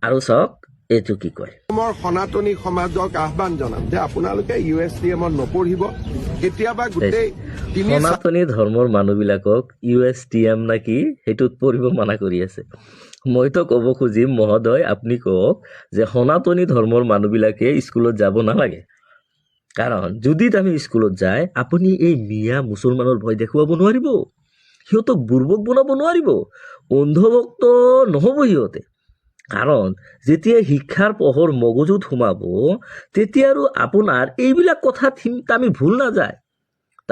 আৰু চাওক, এইটো কি কয়। অসমৰ সনাতনী সমাজক আহ্বান জনাম যে আপোনালোকে ইউ এছ টি এমত নপঢ়িব। কেতিয়াবা গোটেই তিনি সনাতনী ধৰ্মৰ মানুহবিলাকক ইউ এছ টি এম না কি, সেইটোত পঢ়িব মানা কৰি আছে। মইতো ক'ব খুজিম, মহোদয়, আপুনি কওক যে সনাতনী ধৰ্মৰ মানুহবিলাকে স্কুলত যাব নালাগে। কাৰণ যদি আমি স্কুলত যায়, আপুনি এই মিয়া মুছলমানৰ ভয় দেখুৱাব নোৱাৰিব, সিহঁতক বুৰ্বক বনাব নোৱাৰিব, অন্ধভক্ত নহ'ব সিহঁতে। কাৰণ যেতিয়া শিক্ষাৰ পোহৰ মগজুত সোমাব, তেতিয়া আৰু আপোনাৰ এইবিলাক কথাত আমি ভুল নাযায়।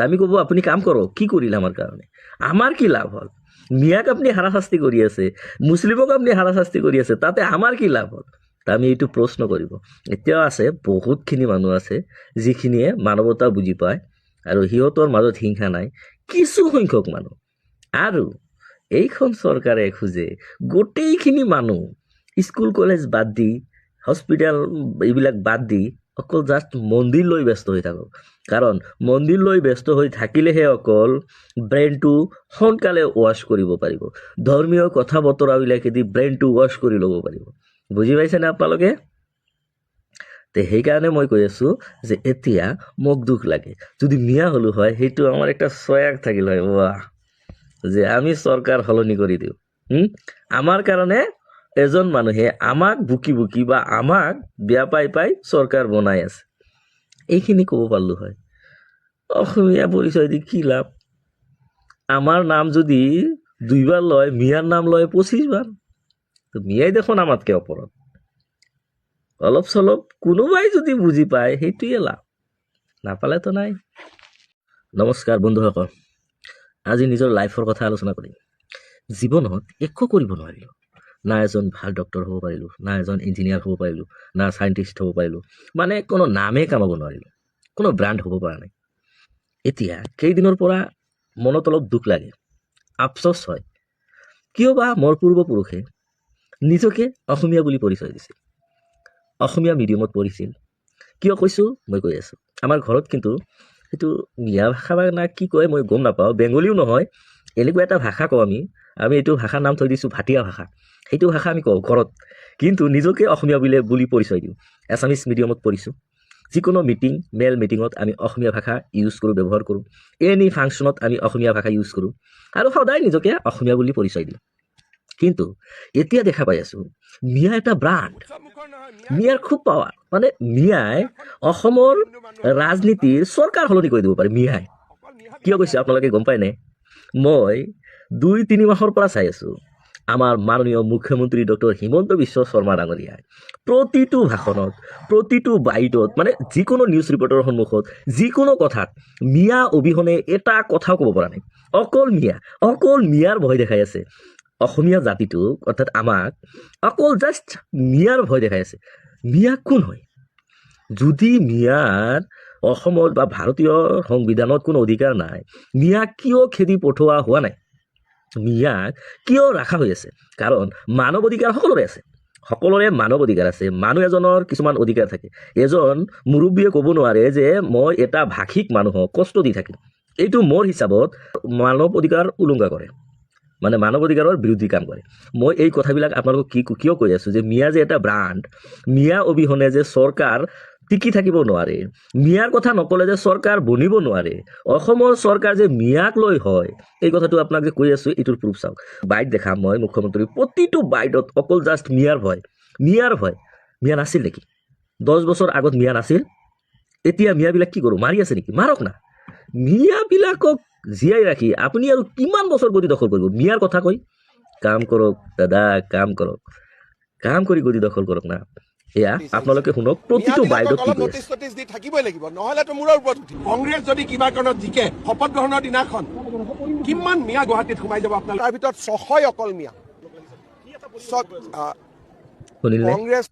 আমি ক'ব, আপুনি কাম কৰক, কি কৰিলে আমাৰ কাৰণে, আমাৰ কি লাভ হ'ল? মিয়াক আপুনি হাৰাশাস্তি কৰি আছে, মুছলিমক আপুনি হাৰাশাস্তি কৰি আছে, তাতে আমাৰ কি লাভ হ'ল? আমি এইটো প্ৰশ্ন কৰিব। এতিয়াও আছে, বহুতখিনি মানুহ আছে যিখিনিয়ে মানৱতা বুজি পায় আৰু সিহঁতৰ মাজত হিংসা নাই, কিছু সংখ্যক মানুহ। আৰু এইখন চৰকাৰে খোজে গোটেইখিনি মানুহ স্কুল কলেজ বাদ দি, হস্পিটেল এইবিলাক বাদ দি অকল জাষ্ট মন্দিৰ লৈ ব্যস্ত হৈ থাকক। কাৰণ মন্দিৰ লৈ ব্যস্ত হৈ থাকিলেহে অকল ব্ৰেইনটো সোনকালে ৱাছ কৰিব পাৰিব, ধৰ্মীয় কথা বতৰাবিলাকেদি ব্ৰেইনটো ৱাছ কৰি ল'ব পাৰিব। বুজি পাইছেনে আপোনালোকে? তে সেইকাৰণে মই কৈ আছোঁ যে এতিয়া মোক দুখ লাগে, যদি মিয়া হ'লো হয়, সেইটো আমাৰ একটা চয়াক থাকিল হয়, ৱাহ, যে আমি চৰকাৰ সলনি কৰি দিওঁ। আমাৰ কাৰণে এজন মানুহে আমাক বুকি বুকি বা আমাক বেয়া পাই পাই চৰকাৰ বনাই আছে, এইখিনি ক'ব পাৰিলোঁ হয়। অসমীয়া পৰিচয় দি কি লাভ? আমাৰ নাম যদি দুইবাৰ লয়, মিয়াৰ নাম লয় 25 বাৰ। তো মিয়াই দেখোন আমাতকৈ ওপৰত। অলপ চলপ কোনোবাই যদি বুজি পায়, সেইটোৱে লাভ, নাপালেতো নাই। নমস্কাৰ বন্ধুসকল, আজি নিজৰ লাইফৰ কথা আলোচনা কৰিম। জীৱনত একো কৰিব নোৱাৰিলোঁ, না এজন ভাল ডক্টৰ হ'ব পাৰিলোঁ, না এজন ইঞ্জিনিয়াৰ হ'ব পাৰিলোঁ, না চাইণ্টিষ্ট হ'ব পাৰিলোঁ, মানে কোনো নামেই কামাব নোৱাৰিলোঁ, কোনো ব্ৰাণ্ড হ'ব পৰা নাই। এতিয়া কেইদিনৰ পৰা মনত অলপ দুখ লাগে, আফচোচ হয়, কিয় বা মোৰ পূৰ্বপুৰুষে নিজকে অসমীয়া বুলি পৰিচয় দিছিল, অসমীয়া মিডিয়ামত পঢ়িছিল। কিয় কৈছোঁ মই কৈ আছোঁ। আমাৰ ঘৰত কিন্তু সেইটো মিয়া ভাষা বা না কি কয় মই গম নাপাওঁ, বেংগলীও নহয়, এনেকুৱা এটা ভাষা কওঁ আমি। আমি এইটো ভাষাৰ নাম থৈ দিছোঁ ভাটিয়া ভাষা। সেইটো ভাষা আমি কওঁ ঘৰত, কিন্তু নিজকে অসমীয়া বুলি পৰিচয় দিওঁ। এছামিছ মিডিয়ামত পঢ়িছোঁ। যিকোনো মিটিং, মেল মিটিঙত আমি অসমীয়া ভাষা ইউজ কৰোঁ, ব্যৱহাৰ কৰোঁ। এনি ফাংচনত আমি অসমীয়া ভাষা ইউজ কৰোঁ আৰু সদায় নিজকে অসমীয়া বুলি পৰিচয় দিওঁ। কিন্তু এতিয়া দেখা পাই আছোঁ, মিয়া এটা ব্ৰাণ্ড, মিয়াৰ খুব পাৱাৰ, মানে মিয়াই অসমৰ ৰাজনীতিৰ চৰকাৰ সলনি কৰি দিব পাৰে মিয়াই। কিয় কৈছোঁ আপোনালোকে গম পায়নে? মই 2-3 মাহৰ পৰা চাই আছোঁ, আমাৰ মাননীয় মুখ্যমন্ত্ৰী ডক্টৰ হিমন্ত বিশ্ব শৰ্মা ডাঙৰীয়াই প্ৰতিটো ভাষণত, প্ৰতিটো বাইটত, মানে যিকোনো নিউজ ৰিপৰ্টাৰৰ সন্মুখত, যিকোনো কথাত মিয়া অবিহনে এটা কথাও ক'ব পৰা নাই। অকল মিয়া, অকল মিয়াৰ ভয় দেখাই আছে। অসমীয়া জাতিটোক, অৰ্থাৎ আমাক অকল জাষ্ট মিয়াৰ ভয় দেখাই আছে। মিয়া কোন হয়? যদি মিয়াৰ অসমত বা ভাৰতীয় সংবিধানত কোনো অধিকাৰ নাই, মিয়াক কিয় খেদি পঠোৱা হোৱা নাই? মিয়াক কিয় ৰখা হৈ আছে? কাৰণ মানৱ অধিকাৰ সকলোৰে আছে, সকলোৰে মানৱ অধিকাৰ আছে। মানুহ এজনৰ কিছুমান অধিকাৰ থাকে। এজন মুৰব্বীয়ে ক'ব নোৱাৰে যে মই এটা ভাষিক মানুহক কষ্ট দি থাকিম। এইটো মোৰ হিচাপত মানৱ অধিকাৰ উলংঘা কৰে, মানে মানৱ অধিকাৰৰ বিৰোধী কাম কৰে। মই এই কথাবিলাক আপোনালোকক কিয় কৈ আছোঁ যে মিয়া যে এটা ব্ৰাণ্ড, মিয়া অবিহনে যে চৰকাৰ টিকি থাকিব নোৱাৰে, মিয়াৰ কথা নক'লে যে চৰকাৰ বনিব নোৱাৰে, অসমৰ চৰকাৰ যে মিয়াক লৈ হয়, এই কথাটো আপোনাক যে কৈ আছোঁ, এইটোৰ প্ৰুফ চাওক। বাইট দেখাম মই, মুখ্যমন্ত্ৰী প্ৰতিটো বাইটত অকল জাষ্ট মিয়াৰ ভয়, মিয়াৰ ভয়। মিয়া নাছিল নেকি? 10 বছৰ আগত মিয়া নাছিল? এতিয়া মিয়াবিলাক কি কৰোঁ, মাৰি আছে নেকি? মাৰক না। মিয়াবিলাকক জীয়াই ৰাখি আপুনি আৰু কিমান বছৰ গদি দখল কৰিব মিয়াৰ কথা কৈ? কাম কৰক দাদা, কাম কৰক, কাম কৰি গদি দখল কৰক না। এয়া আপোনালোকে শুনক, প্ৰতিটো বাইটত কি অলপ কৈ আছে। নটিচ চটিচ দি থাকিবই লাগিব, নহ'লেতো মূৰৰ ওপৰত উঠিব। কংগ্ৰেছ যদি কিবা কাৰণত জিকে, শপত গ্ৰহণৰ দিনাখন কিমান মিয়া গুৱাহাটীত সোমাই যাব আপোনালোক? তাৰ ভিতৰত 600 অকল মিয়া। শুনিলে? কংগ্ৰেছ